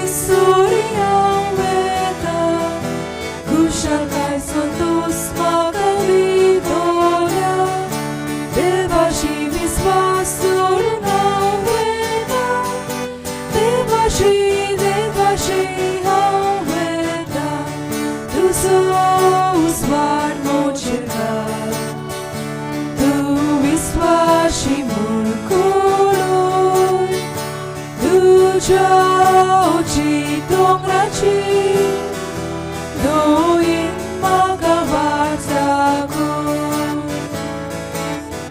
Sorry हांव वेता खुशालकाय संतोस म्हाका दितोल्या देवाशी विस्वास दवरून हांव वेता देवाशी देवाशी हांव वेता तुजो उजवाड म्हजेर घाल तूं विस्वाशी म्हूण कळय तुज्या उंची दोंगराची दोयीन म्हाका वाट दाखय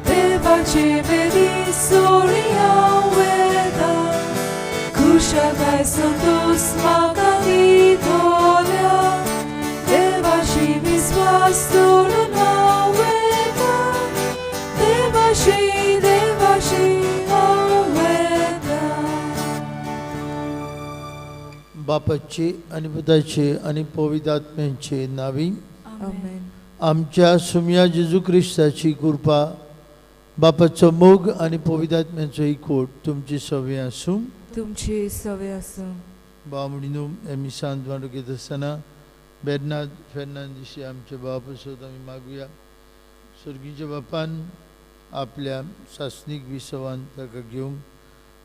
देवाचे वेदी सोरी हांव वेता खुशालकाय संतोस म्हाका दितोल्या देवाशी विस्वास दवरून हांव वेता देवाशी देवाशी हांव वेता. बापाचे आनी पुताचे आनी पवित्र आत्म्याचे नावी. आमेन. आमच्या सुमया जेजू क्रिस्ताची कृपा, बापाचो मोग आनी पवित्र आत्म्याचो एकवट तुमची सवे आसूं. तुमची सवे आसूं. भाव म्हणून हे मिसांत वांटो घेत आसतना बेर्नाद फेर्नांदीस आमच्या भावा पासत आमी मागुया. स्वर्गीच्या बापान आपल्या सासणीक विसवान ताका घेवंक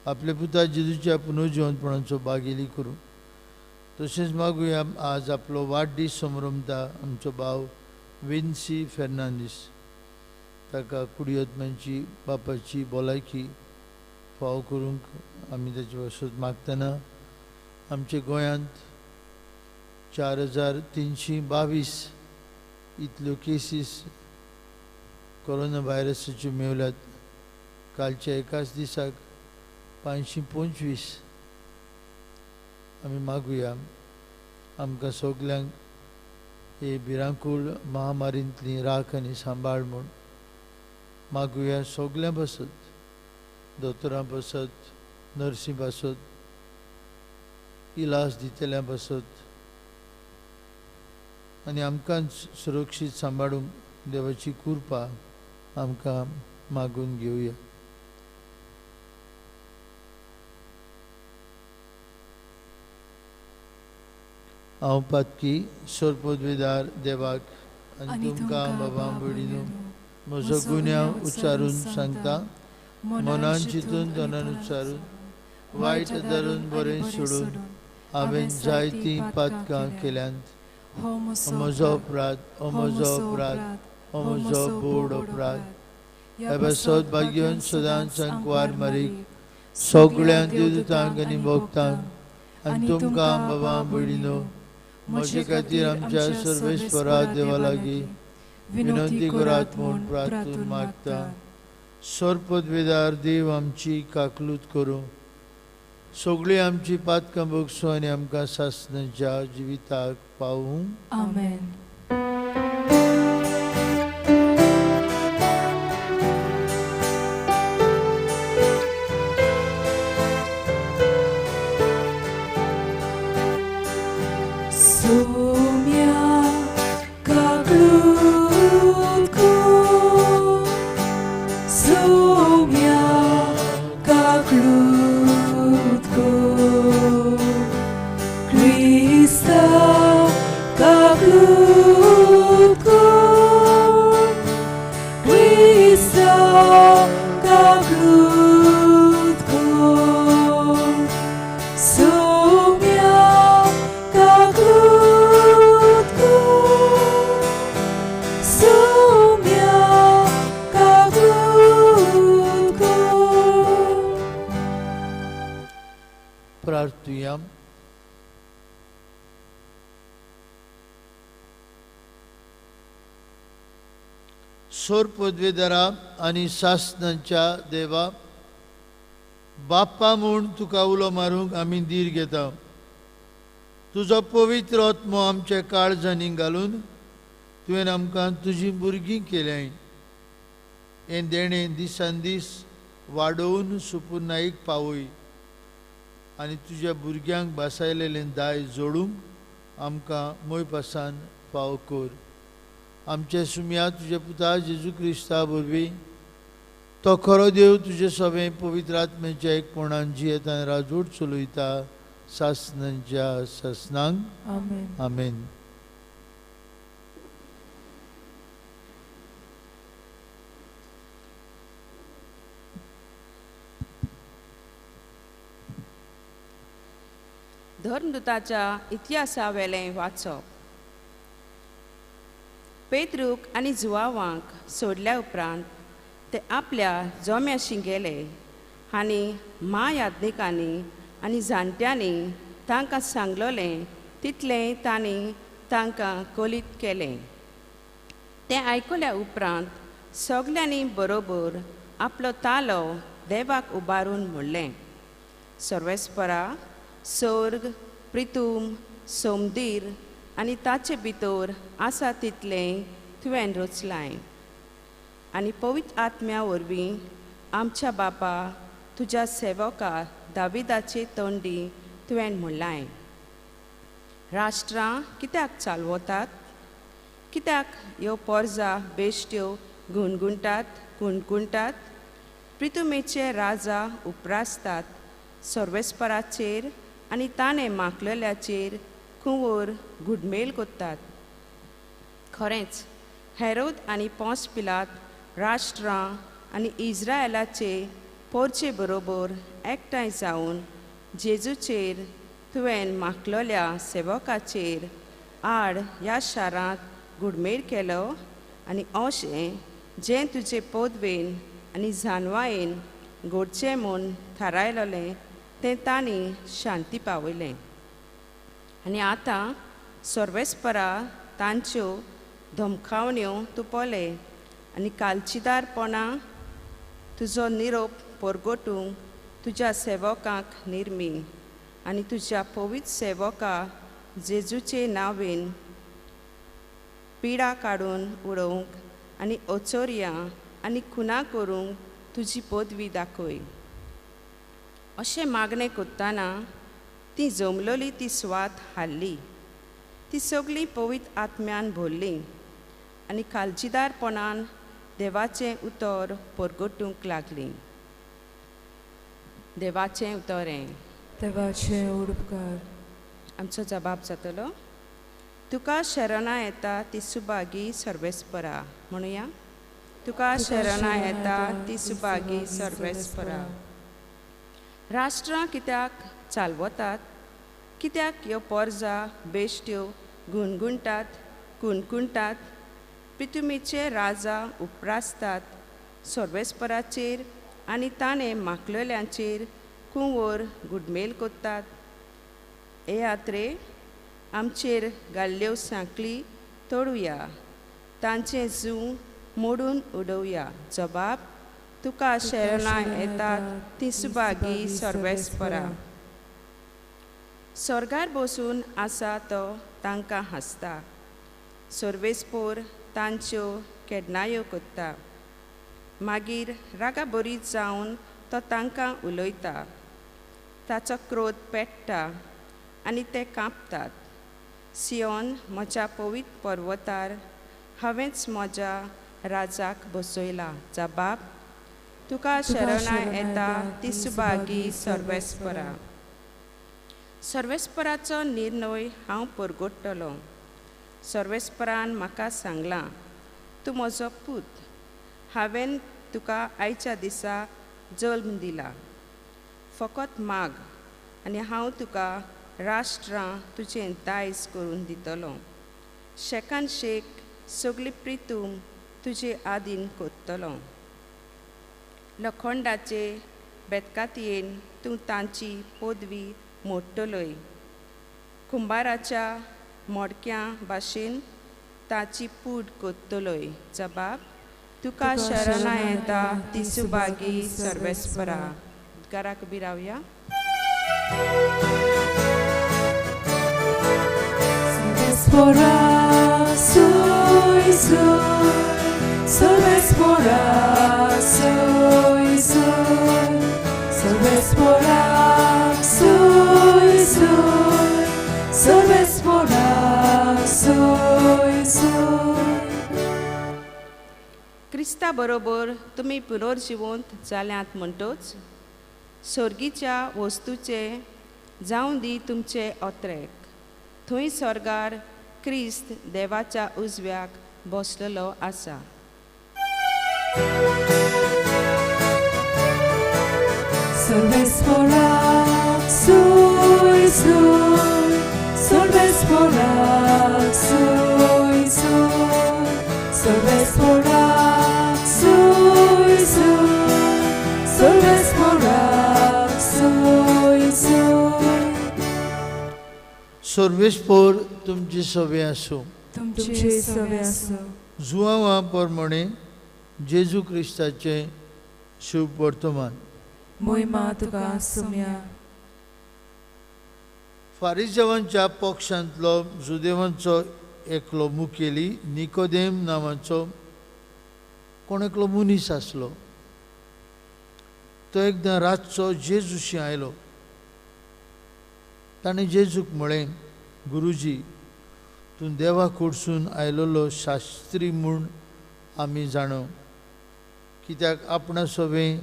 आपल्या पुता जेजूच्या पुनर्जिवंतपणाचो बागेली करूं. तशेंच मागुया आज आपलो वाडदीस समरमता आमचो भाव विन्सी फेर्नांदीस, ताका कुडियत्म्यांची बापाची भलायकी फावो करूंक आमी ताचे पासत मागतना आमच्या गोंयांत 4322 इतल्यो केसीस कोरोना व्हायरसाच्यो मेवल्यात. कालच्या एकाच दिसाक 525. आमी मागुया आमकां सगल्यांक हे भिरांकूळ महामारींतली राख आनी सांबाळ म्हूण. मागुया सगल्यां पासत, दोतोरां पासत, नर्सी पासत, इलाज दितल्यां पासत आनी आमकांच सुरक्षीत सांबाळूंक देवाची कृपा आमकां मागून घेवया. हांव पातकी सोरपदवेदार देवाक आनी तुमकां बाबा भयणीनू म्हजो गुन्यांव उच्चारून सांगता. मनान चिंतून तनान उच्चारून वायट धरून बरें सोडून हांवें जायतीं पातकां केल्यांत. म्हजो अपराध, ओ म्हजो अपराध, ओ म्हजो बोड अपराध. ह्या पासत भाग्यवन सदांच अंकवार मारीक सगळ्या देवदूतांक आनी भक्तांक आनी तुमकां बाबा भयणीनू म्हजे खातीर आमच्या सर्वेस्परा देवा लागीं विनंती करात म्हूण प्रार्थून मागता. सोरपदवेदार देव आमची काकलूत करूं, सगळीं आमची पातकां भोगसूं आनी आमकां सासणाच्या जिविताक पावूं. आमेन. सोम्या काकलूत कर, सोम्या काकलूत कर, क्रिस्ता काकलूत कर, क्रिस्ता काकलूत कर, सोम्या काकलूत कर, सोम्या काकलूत कर. प्रार्थुया. सोरपदवेदारा आनी सासणाच्या देवा, बाप्पा म्हूण तुका उलो मारूंक आमी धीर घेता. तुजो पवित्र आत्मो आमच्या काळजांनी घालून तुवें आमकां तुजीं भुरगीं केल्यांय. हें देणें दिसान दीस वाडोवन सुपुर्नाईक पावय आनी तुज्या भुरग्यांक भासायलेलें दाय जोडूंक आमकां मोयपासान फावो कर. आमच्या सुमया तुज्या पुता जेजू क्रिस्ता वरवीं तो खरो देव तुजे सवें पवित्र आत्म्याच्या एकपणान जियेता आनी राजवट चलयता सासनांच्या सासनांक आमेन. आमेन. धर्मदूताच्या इतिहासावेलें वाचप. पेद्रूक आनी जुवावांक सोडल्या उपरांत ते आपल्या जोम्याशी गेले आनी म्हायाज्ञिकांनी आनी जाणट्यांनी तांकां सांगलोलें तितलें तांणी तांकां कलीत केलें. तें आयकल्या उपरांत सगल्यांनी बरोबर आपलो तालो देवाक उबारून म्हणलें, सर्वेस्परा, सर्ग, प्रितूम, सोमदीर आनी ताचे भितर आसा तितलें तुवें रचलाय आनी पवित्र आत्म्या वरवीं आमच्या बापा तुज्या सेवका दाविदाचे तोंडी तुवें म्हणलाय, राष्ट्रां कित्याक चालवतात, कित्याक ह्यो पोरजा बेश्ट्यो गुणगुणटात कुणकुणटात, प्रितुमेचे राजा उप्रासतात सर्वेस्पराचेर आनी ताणें मागलेल्याचेर कुंवर गुडमेल कोत्तात. खरेंच हेरोद आनी पोंस पिलात राष्ट्रां आनी इज्रायलाचे पोरचे बरोबर एकठांय जावन जेजूचेर तुवें मागलेल्या सेवकाचेर आड ह्या शारांत गुडमेर केलो आनी अशें जें तुजे पदवेन आनी जानवायेन घडचें म्हूण थारायलेलें तें तांणी शांती पावयलें. आनी आतां सर्वेस्परा तांच्यो धमकावण्यो तूं पळय आनी कालचिदारपणां तुजो निरोप परगटूंक तुज्या सेवकांक निर्मी आनी तुज्या पवित्र सेवका जेजूचे नांवेन पिडा काडून उडोवंक आनी अचोर्यां आनी खुना करूंक तुजी पदवी दाखय. अशें मागणें करतना ती जमलोली ती सुवात हाडली. ती सगळीं पवित्र आत्म्यान भरली आनी कालजीदारपणान देवाचें उतर परगटूंक लागली. देवाचें उतर हें. देवाचें उपकार. आमचो जबाब जातलो, तुका शरणां येता ती सुभागी सर्वेस्परा. म्हणुया, तुका शरणां येता ती सुभागी सर्वेस्परा. राष्ट्रां कित्याक चालवतात, कित्याक ह्यो पोरजा बेश्ट्यो गुणगुणटात कुणकुणटात, प्रितुमेचे राजा उप्रासतात सर्वेस्पराचेर आनी ताणें मागलेल्यांचेर कुंवर गुडमेल कोत्तात. हे यात्रे आमचेर घाल्ल्यो सांकळी तोडुया, तांचें जूं मोडून उडोवया. जबाब, तुका शरणां येतात ती सुभागी सर्वेस्परा. स्वर्गार बसून आसा तो तांकां हांसता, सर्वेस्पोर तांच्यो केदनायो कोत्ता. मागीर रागा बरी जावन तो तांकां उलयता, ताचो क्रोध पेट्टा आनी ते कांपतात. सियोन म्हज्या पवित्र पर्वतार हांवेंच म्हज्या राजाक बसयला. जबाब, तुका शरणां येता ती सुभागी सर्वेस्परा. सर्वेस्पराचो निर्णय हांव परगट्टलो. सर्वेस्परान म्हाका सांगलां, तूं म्हजो पूत, हांवें तुका आयच्या दिसा जल्म दिला. फकत माग आनी हांव तुका राष्ट्रां तुजें दायज करून दितलो. शेकान शेक सगळी प्रितूम तुजे आदीन कोत्तलो. लोखंडाचे बेतकातयेन तूं तांची पदवी मोडटलोय, कुंबाराच्या मोडक्यां भाशेन ताची पूड कोत्तलोय. जबाब, तुका शरणां येता ती सुभागी सर्वेस्परा. उद्गाराक उबी रावया. सर्वेस्परा, soi soi, सर्वेस्परा, soi soi, सर्वेस्परा, soi soi, सर्वेस्परा, soi soi. क्रिस्ता बरोबर तुमी पुनर्जिवंत जाल्यात म्हणटच सर्गीच्या वस्तूचे जावं दी तुमचे ओत्रेक. थंय स्वर्गार क्रिस्त देवाच्या उजव्याक बसलेलो आसा. सर्वेस्पोराक सुय सुय, सर्वेस्पोराक सुय सुय, सर्वेस्पोराक सुय सुय, सर्वेस्पोराक सुय सुय. सर्वेस्पोर तुमची सवे आसूं. तुमचे सवे आसूं. जुआंवा प्रमाणे जेजू क्रिस्ताचें शुभ वर्तमान. मोहिमा तुका सुम्या. फारिजेवांच्या पक्षांतलो जुदेवांचो एकलो मुखेली निकोदेम नांवाचो कोण एकलो मनीस आसलो. तो एकदां रातचो जेजूशी आयलो. ताणें जेजूक म्हळें, गुरुजी, तूं देवा कडसून आयलेलो शास्त्री म्हूण आमी जाणो, कित्याक आपणा सवें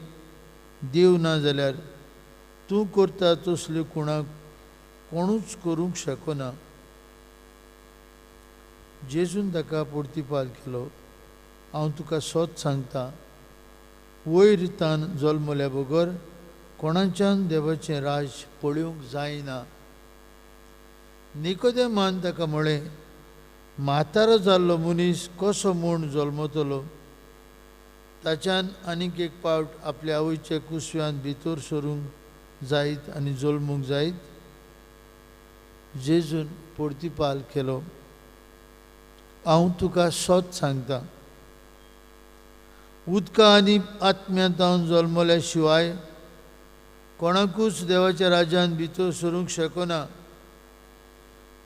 देव ना जाल्यार तूं करता तसल्यो कोणाक कोणूच करूंक शकना. जेजून ताका प्रतिपाल केलो, हांव तुका सत सांगता, वयर तान जल्मल्या बगर कोणाच्यान देवाचें राज पळोवंक जायना. निकोदेमान ताका म्हळें, म्हातारो जाल्लो मनीस कसो म्हूण जल्मतलो? ताच्यान आनीक एक पावट आपल्या आवयच्या कुसव्यांत भितर सरूंक जायत आनी जल्मूंक जायत? जेजून प्रतिपाल केलो, हांव तुका सत सांगता, उदका आनी आत्म्यांत जल्मल्या शिवाय कोणाकूच देवाच्या राज्यान भितर सरूंक शकना.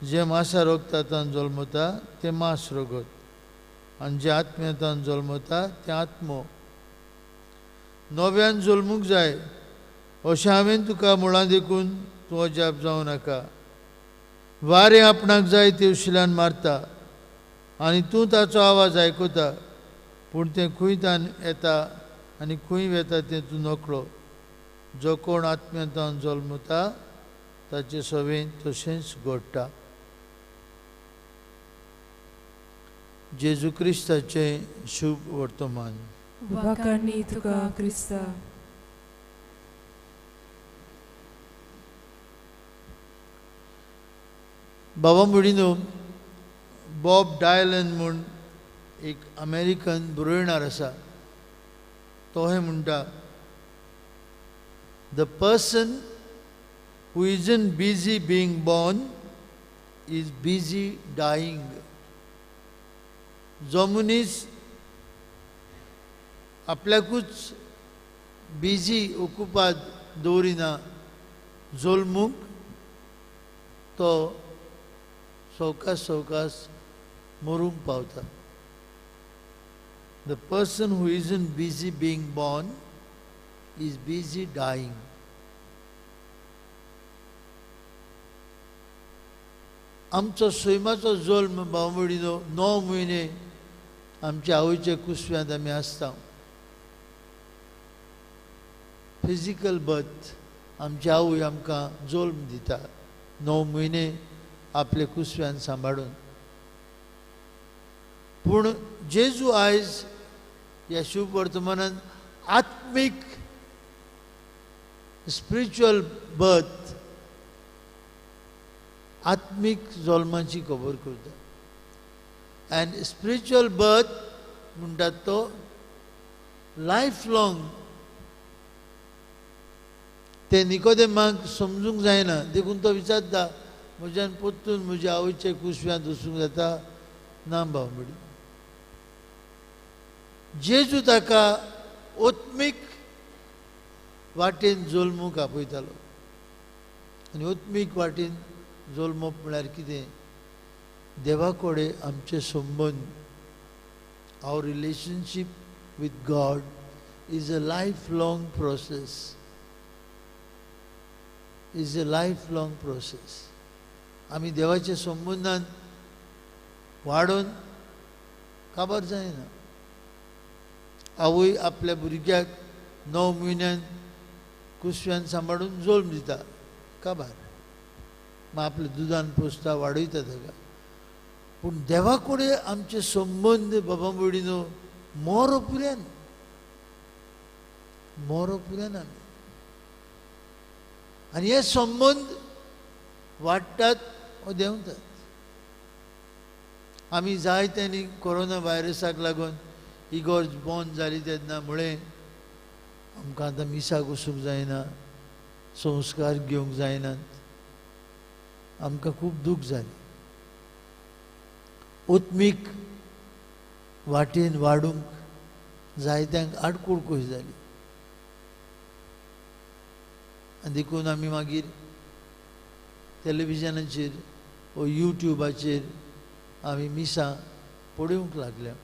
जें मासा रगतांत जल्मता तें मांस रगत, आनी जें आत्म्यांत जल्मता तें आत्मो. नव्यान जल्मूंक जाय अशें हांवें तुका म्हळां देखून तूं अजाप जावं नाका. वारें आपणाक जाय ते उशिल्यान मारता आनी तूं ताचो आवाज आयकता, पूण तें खंय तान येता आनी खंय वेता तें तूं नकळो. जो कोण आत्म्यांत जल्मता ताचे सवें तशेंच घडटा. जेजू क्रिस्ताचें शुभ वर्तमान. वाखाणी तुका क्रिस्ता. बाबा मुडीनो, बॉब डायलन म्हूण एक अमेरिकन बरोवणार आसा, तो हें म्हणटा, the person who isn't busy being born is busy dying. जो मनीस आपल्याकूच बिजी ओकुपाद दवरिना जल्मूंक, तो सवकास सवकास मरूंक पावता. The person who isn't busy being born is busy dying. आमचो सैमाचो जल्म बावडिनो 9 म्हयने आमच्या आवयच्या कुसव्यांत आमी आसता. फिजिकल बर्थ आमची आवय आमकां जल्म दिता 9 म्हयने आपले कुसव्यान सांबाळून. पूण जेजू आयज ह्या शुभ वर्तमानान आत्मीक स्पिरिच्युअल बर्थ, आत्मीक जल्माची खबर करता. आनी स्पिरिच्युअल बर्थ म्हणटात तो लायफ लॉंग. ते निकोदेमाक समजूंक जायना देखून तो विचारता, म्हज्यान परतून म्हज्या आवयच्या कुसव्यांत वचूंक जाता ना भाव म्हणी. जेजू ताका आत्मीक वाटेन जल्मूंक आपयतालो. आनी आत्मीक वाटेन जल्मप म्हळ्यार कितें? देवा कडेन आमचे संबंद, our relationship with God is a life long process, is a life long process. आमी देवाच्या संबंदान वाडोवन काबार जायना. आवय आपल्या भुरग्याक 9 म्हयन्यान कुसव्यान सांबाळून जल्म दिता, काबार. मागीर आपल्या दुदान पोसता, वाडयता ताका. पूण देवा कडेन आमचे संबंद बाबा भयणीनो मोरो पुऱ्यान, मोरो पुऱ्यान आमी. आनी हे संबंद वाडटात वो देंवतात. आमी जायत्यांनी कोरोना व्हायरसाक लागून इगोर्ज बंद जाली तेन्ना म्हळें आमकां आतां मिसाक वचूंक जायना, संस्कार घेवंक जायनात, आमकां खूब दूख जालें. आत्मीक वाटेन वाडूंक जायत्यांक आडखळ कशी जाली. आनी देखून आमी मागीर टेलिविजनाचेर वो यूट्यूबाचेर आमी मिसां पळोवंक लागल्या.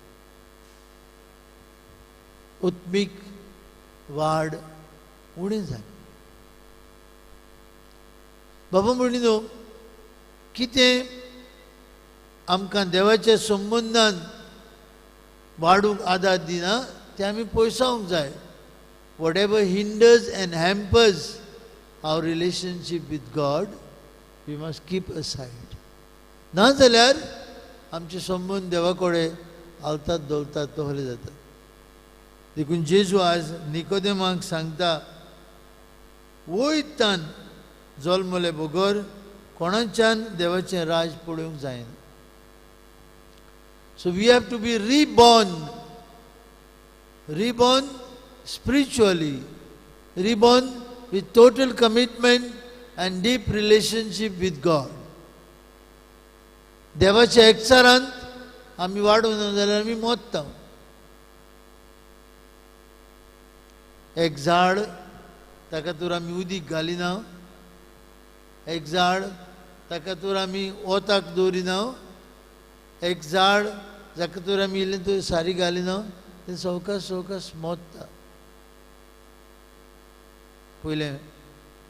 आत्मीक वाड उणें जाली. बाबा म्हणिनो कितें आमकां देवाच्या संबंदान वाडूंक आदार दिना तें आमी पयसावंक जाय. Whatever hinders and hampers our relationship with God we must keep aside. ना जाल्यार आमचे संबंद देवा कडेन हालतात धोलतात तोहले जातात. देखून जेजू आज निकोदेमाक सांगता, वयतान जल्मले बगर कोणाच्यान देवाचें राज पळोवंक जायना. So we have to be reborn, reborn spiritually, reborn with total commitment and deep relationship with God. देवाच्या एकचारांत आमी वाडून जाल्यार आमी मोत्ता. एक झाड ताका तर आमी उदीक घालिना, एक झाड ताका तर आमी वताक दवरिना, एक झाड जाका तर आमी इल्लें तर सारी घालिना, तें सवकास सवकास मोत्ता. पयलें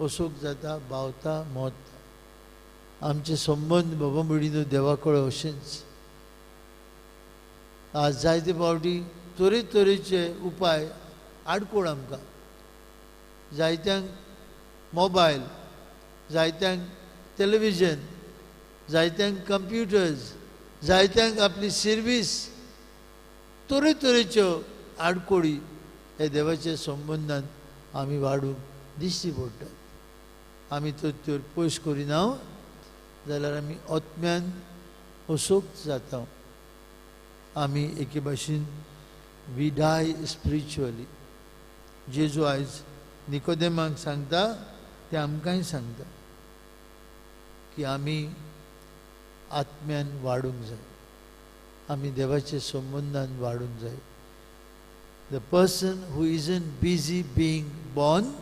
असोक जाता, बावता, मोत्ता. आमचे संबंद बाबा भयणीनो देवा कडेन अशेंच. आज जायते फावटी तरेतरेचे उपाय आडकोळ आमकां. जायत्यांक मोबायल, जायत्यांक टेलिविजन, जायत्यांक कंप्युटर्स, जायत्यांक आपली सर्वीस, तरेतरेच्यो आडकोळी हे देवाच्या संबंदान आमी वाडूंक दिश्टी पडटात. आमी तर त्यो पयस करिना जाल्यार आमी आत्म्यान असोक जाता. आमी एके भाशेन we die spiritually. जेजू आयज निकोदेमाक सांगता तें आमकांय सांगता की आमी आत्म्यान वाडूंक जाय, आमी देवाच्या संबंदान वाडूंक जाय. The person who isn't busy being born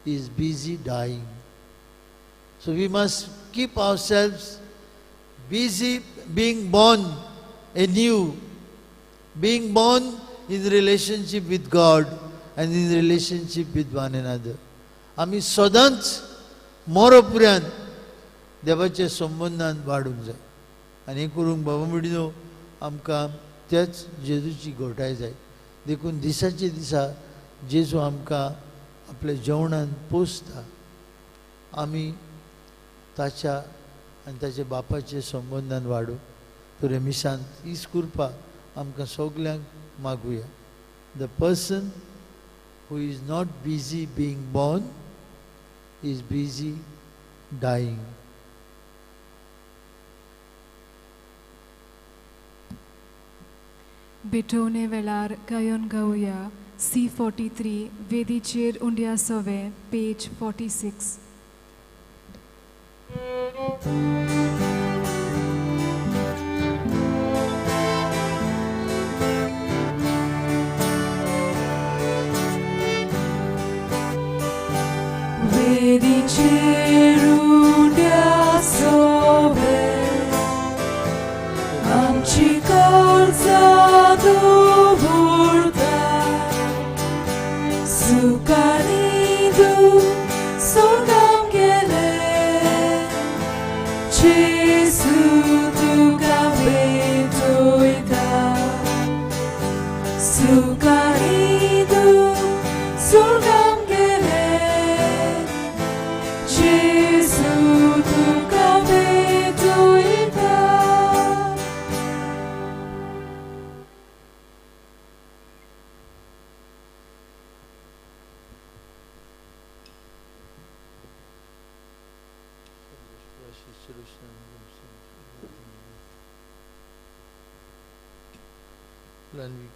is busy dying. So we must keep ourselves busy being born anew, being born in relationship with God and in relationship with one another. आमी सदांच मोरोपुऱ्यान देवाच्या संबंदान वाडूंक जाय. आनी हें करूंक बाबा भयणीनो आमकां त्याच जेजूची घोटाय जाय. देखून दिसाचे दिसा जेजू आमकां आपल्या जेवणान पोसता. आमी ताच्या आनी ताच्या बापाच्या संबंदान वाडूं. तर मिसांत हीच कृपा आमकां सगल्यांक मागुया. The person who is not busy being born is busy dying. भेटवणे वेळार गायन गावया C43 वेदीचेर उंड्या सवे पेज 46. वेदीचेर उंड्या सवे आमची काळजां दवरता, सुखांनी तूं सोडून गेलें, भयणी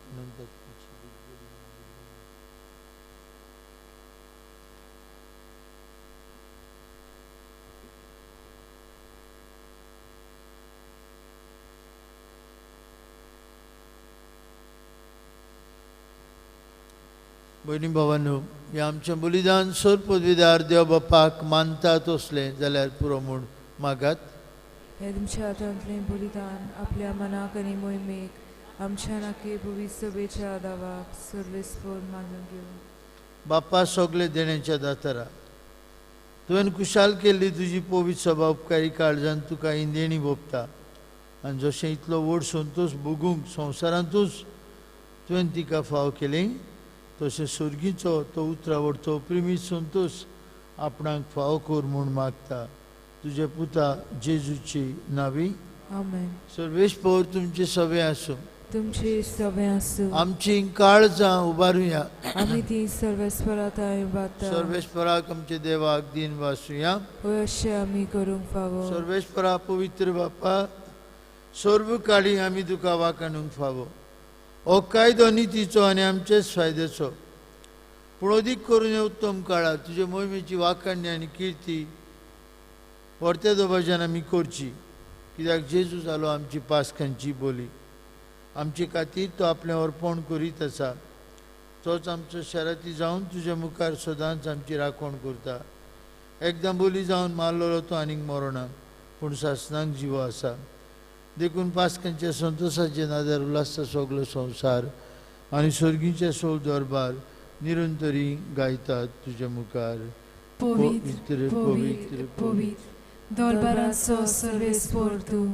भावांनो, हें आमचें बलिदान सोर पदवीदार देव बापाक मानता तसलें जाल्यार पुरो म्हूण मागात. हें तुमच्या हातांतलें बलिदान आपल्या मनाक आनी मोहिमेक आमच्या नाके भुवी सभेच्या दावाक सर्वेस्पोर मानून घेवं. बापा सगळे देण्याच्या दातारा, तुवें खुशाल केल्ली तुजी पवित्र सभा उपकारी काळजान तुका ही देणी भोगता आनी जशें इतलो व्हड संतोश भोगूंक संवसारांतूच तुवें तिका फाव केली तशें सर्गीचो तो उतरावडचो प्रेमी संतोश आपणाक फाव कर म्हूण मागता तुजे पुता जेजूची नावी. आमेन. सर्वेस्पोर तुमचे सवे आसूं. तुमचे सवे आसूं. आमची काळजां उबारुया. आमी ती सर्वेस्परा थंय उबारता. सर्वेस्पराक आमचे देवाक दिन वासुया. हय, अशें आमी करूंक फावो. सर्वेस्परा पवित्र बापा, सर्व काळी आमी तुका वाखाणूंक फावो. हो कायदो नितीचो आनी आमचेच फायद्याचो, पूण अदीक करून हे उत्तम काळार तुजे मोहिमेची वाखाणणी आनी किर्ती व्हरत्या दबाज्यान आमी करची, कित्याक जेजू जालो आमची पास्कांची बोली. आमचे खातीर तो आपलें अर्पण करीत आसा, तोच आमचो शराती जावन तुज्या मुखार सदांच आमची राखण करता. एकदां बोली जावन मारलेलो तो आनीक मरना, पूण सासणाक जिवो आसा. देखून पास्कांच्या संतोषाचे नादार उल्हासता सगलो संवसार आनी सर्गीचे सोल दरबार निरंतरी गायतात तुज्या मुखार. पवित्र पवित्र पवित्र दरबाराचो सर्वेस्पोर तूं,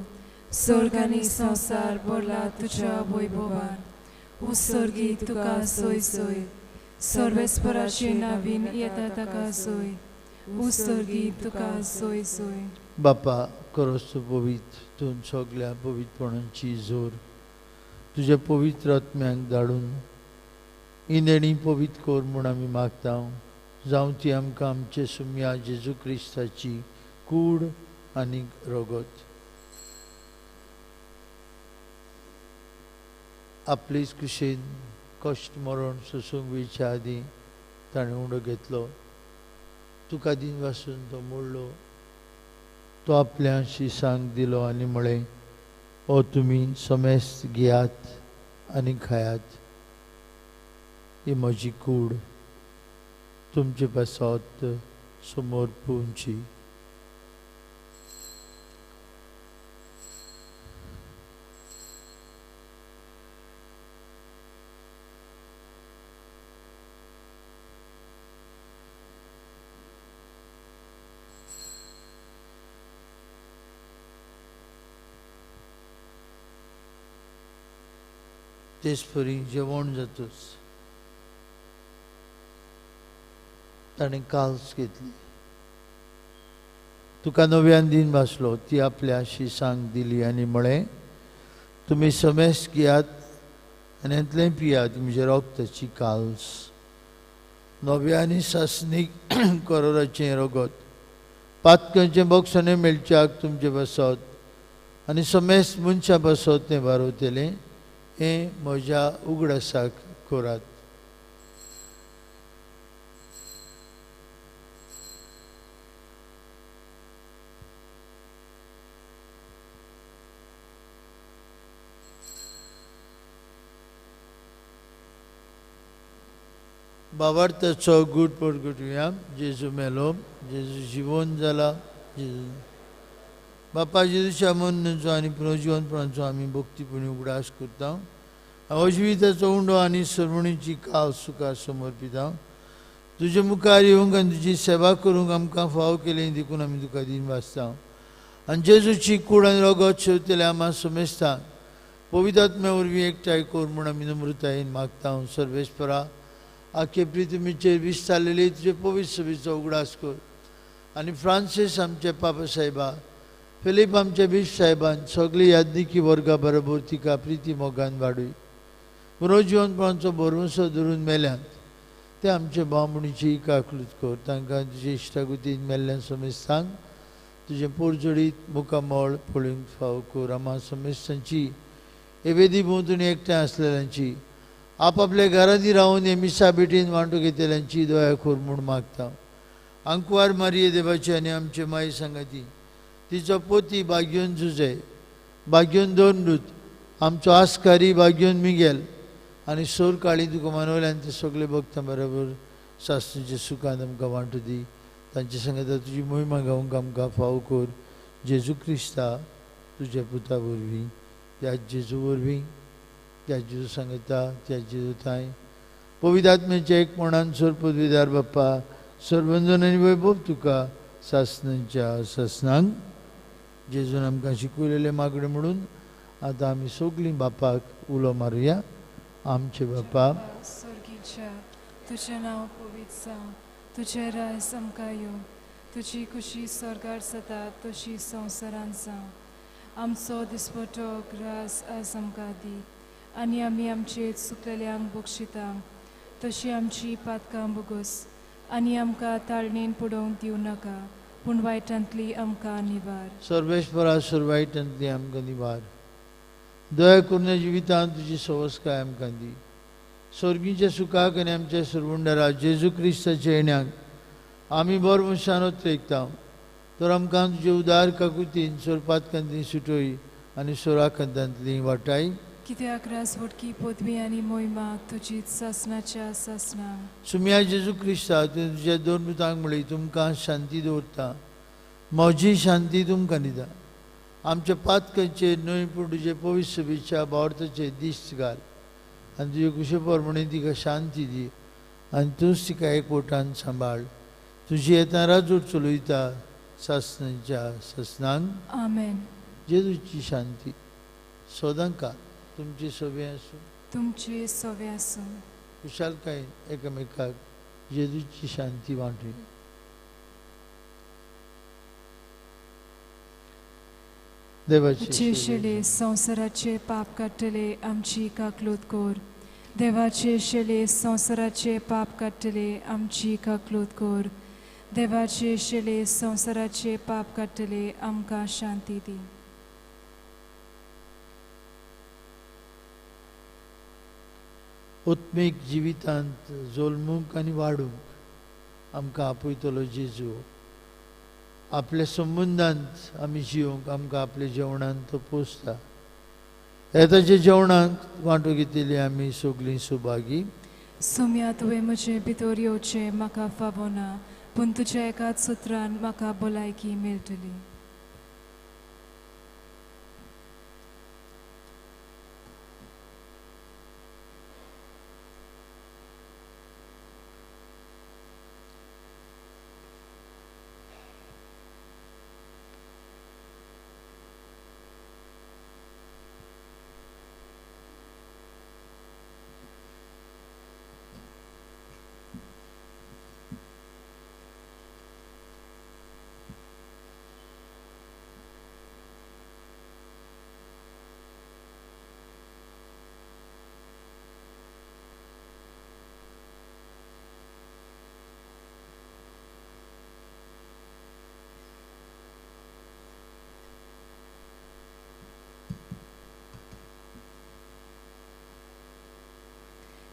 स्वर्ग आनी संवसार भरला तुज्या वैभवान. उत्सर्गी तुका सोय सोय, सर्वेस्पराचे नावीन येता ताका सोय. उत्सर्गी तुका सोय सोय. बापा, करस तूं पवित्र, तूं सगल्या पवित्रपणाची जोर तुज्या पवित्र आत्म्यांक धाडून ही देणी पवित्र कर म्हूण आमी मागता. जावं ती आमकां आमचे सुम्या जेजू क्रिस्ताची कूड आनी रगत. आपलेच कुशीन कश्ट मरण सोसूंक वयच्या आदीं ताणें उंडो घेतलो, तुका दिन वासून तो मोडलो, तो आपल्या शिसांक दिलो आनी म्हळें, ओ तुमी समेस्त घेयात आनी खायात, ही म्हजी कूड तुमचे पासत समर्पूंची. तेच परी जेवण जातूच ताणें काल्स घेतली, तुका नव्यान दिन भासलो, ती आपल्या शिसांक दिली आनी म्हळें, तुमी समेस्त घेयात आनी हातलें पियात, म्हज्या रगताची काल्स, नव्या आनी सासणीक करोराचें रगत, पातकांचें बक्षणें मेळच्याक तुमचे पासत आनी समेस्त मनशां पासत तें बारवतलें. हें म्हज्या उगडासाक करात. बाबार्थाचो गूट परगटुया. जेजू मेलो, जेजू जिवन जाला, जेजू बापा जेजूच्या मरणाचो आनी पुनर्जिवनपणाचो आमी भक्तीपणी उगडास करता. अजिविताचो उंडो आनी सरवणीची काल सुखा समर्पिता. तुजे मुखार येवंक आनी तुजी सेवा करूंक आमकां फाव केली देखून आमी तुका दिन वाचता. आनी जेजूची कूड आनी रगत शेवतले आमा समेस्तांक पवित्र आत्म्या वरवीं एकठांय कर म्हूण आमी नम्रतायेन मागता. सर्वेस्परा, आखे पृथ्वीचेर विस्तारलेली तुजे पवित्र सभेचो उगडास कर आनी फ्रांसीस आमचे पापा साहेबा, फिलीप आमचे बीश साहेबान सगळी यादनिकी वर्गा बरोबर तिका प्रिती मोगान वाडूय. पुनर्जिवनपणाचो भरवंसो धरून मेल्यांत ते आमचे भावणीची काकलूत कर. तांकां तुजे इश्टागुतीन मेल्ल्यान समेस्तांक तुजें पोरजडीत मुखामळ पळोवंक फाव कर. आमा समेस्तांची हे वेदी भोंवतणी एकठांय आसलेल्यांची आपापल्या घरांनी रावन हे मिसा भेटीन वांटो घेतल्यांची दया खोर म्हूण मागता. आंकवार मारिये देवाची आनी आमचे माई सांगाती तिचो पोती बाग्योन जुजे बाग्योन दोन दूत आमचो आस्कारी बाग्योन मिगेल आनी सोर काळी तुका मानवले आनी ते सगळे भक्तां बरोबर सासणीच्या सुखान आमकां वांटू दी. तांचे सांगता तुजी मोहिमा गावंक आमकां फाव कर. जेजू क्रिस्ता तुज्या पुता वरवीं त्या जेजू वरवीं त्या जेजू सांगता त्या जेजू थांय पवित्र आत्म्याच्या एकपणान सोर पदवीदार बाप्पा सरबंधन आनी वैभव तुका सासणांच्या सासणांक. जेजून आमकां शिकयलेलें मागणें म्हणून आतां आमी सगळीं बापाक उलो मारुया. आमचे बापा स्वर्गीच्या, तुजें नांव पवित्र जावं, तुजें राज आमकां येवं, तुजी खुशी स्वर्गार जाता तशी संवसारांत जावं. आमचो दिसपटो ग्रास आज आमकां दी आनी आमी आमचे चुकलेल्यांक बक्षिता तशी आमची पातकां बोगस आनी आमकां ताळणेन पडोवंक दिवं नाका पूण वायटांतली आमकां निवार. सर्वेश्वरा सोर वायटांतली आमकां निवार. दया करून जिवितांत तुजी सवस्काय आमकां दी. स्वर्गीच्या सुखाक आनी आमच्या सरवंडरा जेजू क्रिस्ताच्या येण्याक आमी बरो मनशान ओतरेकता तर आमकां तुजे उदार काकुतीन सोरपातकांतली सुटोय आनी सोराखंतांतली वाटाय. कित्याक राजवटकी पदवी आनी मोहिमा तुजीच सासणाच्या सासणां. सुम्या जेजू क्रिस्ता तुवें तुज्या दोन पुतांक म्हळी तुमकां शांती दवरता म्हजी शांती तुमकां दिता. आमच्या पातकांचेर न्हय पूण तुजे पवित्र सभेच्या भावार्थाचेर दिश्ट घाल आनी तुजे कुशे प्रमाणे तिका शांती दी आनी तूंच तिका एकवटान सांबाळ. तुजी येता राजवट चलयता सासणाच्या सासणांक. आमेन. जेजूची शांती सदांकाळ तुमचे सोबे आसूं. तुमचे सोबे आसूं. खुशालकायेन एकामेकाक जेजूची शांती वांटुया. देवाचे शेले संवसाराचे पाप काडटले आमची काकलूत कोर. देवाचे शेले संवसाराचे पाप काडटले आमची काकलूत कोर. देवाचे शेले संवसाराचे पाप काडटले आमकां शांती दी. आत्मीक जिवितांत जल्मूंक आनी वाडूंक आमकां आपयतलो जेजू. आपल्या संबंदांत आमी जिवंक आमकां आपल्या जेवणांत तो पोसता. ह्या ताच्या जेवणाक वांटो घेतिल्ली आमी सगळीं सुभागी. सोम्या तुवें म्हजे भितर येवचें म्हाका फावना पूण तुज्या एकाच सुत्रान म्हाका भलायकी मेळटली.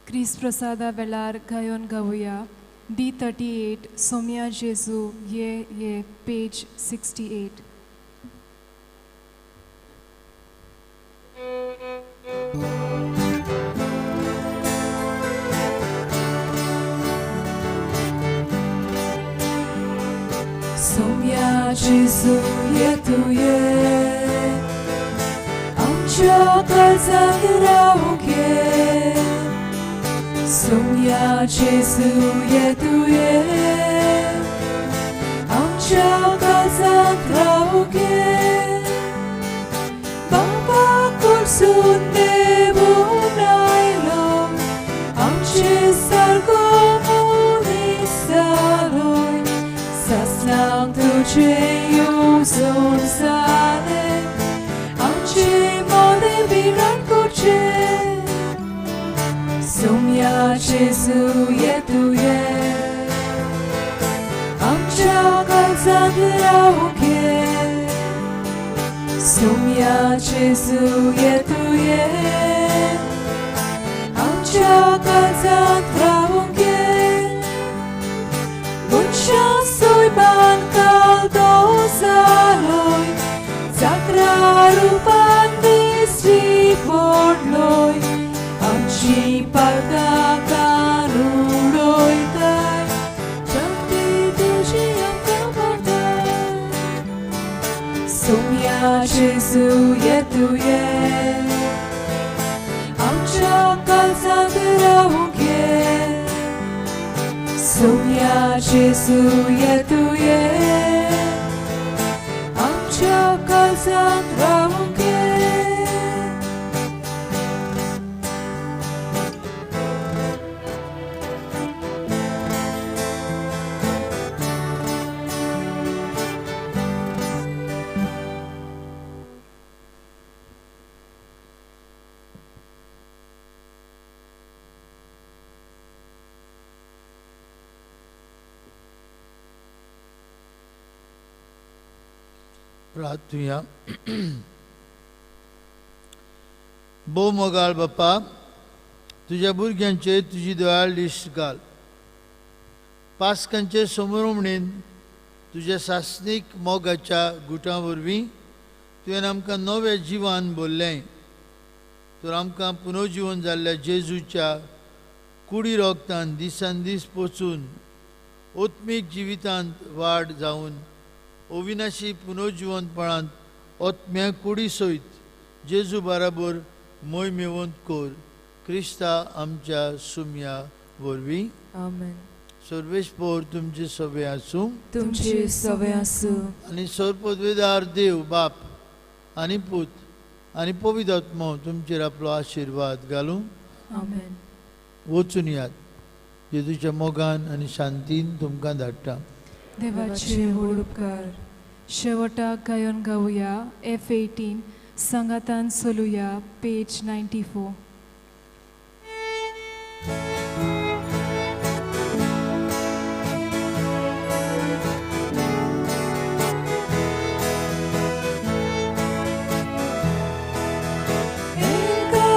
क्रिस प्रसादा वेळार गायोन गावया डी 38 सोम्या जेजू ये ये पेज 68. सोम्या जेजू ये तुये आमच्या काळजांत रावूंक ये. सोम्या जेजू ये तुये आमच्या काळजांत रावूंक ये. बाबा कडसून देवून आयलो आमचे सारको मनीस जालोय. सासणाक तुजें येवजण जालें आमचे मोदें विराट करचें. सोम्या जेजू ये तुये आमच्या काळजांत रावूंक ये. सोम्या सोम्या जेजू ये तुये आमच्या काळजांत रावूंक ये मनशां सोयबान काल जालोय जात्रा रुपान दिश्टी पडलोय आमची पालकां कान उडोयताय शक्ती तुजी आमकां पडटाय सोम्या जेजू ये तुये आमच्या काळजांत रावूंक ये सोम्या जेजू ये तुये आमच्या काळजांत रावूंक ये. प्रार्थुया. भोव मोगाळ बापा, तुज्या भुरग्यांचेर तुजी दयाळ दिश्ट घाल. पास्कांचे समोरमणेन तुज्या सासणीक मोगाच्या गुटां वरवीं तुवें आमकां नवें जिवन भरलें. तर आमकां पुनर्जिवन जाल्ल्या जेजूच्या कुडी रोगतान दिसान दीस पोचून आत्मीक जिवितांत वाड जावन अविनाशी पुनर्जिवनपणांत आत्म्या कुडी सयत जेजू बराबर मोय मेवंत कोर क्रिस्ता आमच्या सुम्या वरवीं. आमेन. सर्वेस्पोर तुमचे सवे आसूं. तुमचे सवे आसूं. आनी सर्वपदवेदार देव बाप आनी पूत आनी पवित्र आत्मो तुमचेर आपलो आशिर्वाद घालूं. आमेन. वचून यात. जेजूच्या मोगान आनी शांतीन तुमकां धाडटा. देवाचे व्हड उपकार. शेवटाक गायन गावया F18 सांगातान चलुया पेज 94. Enka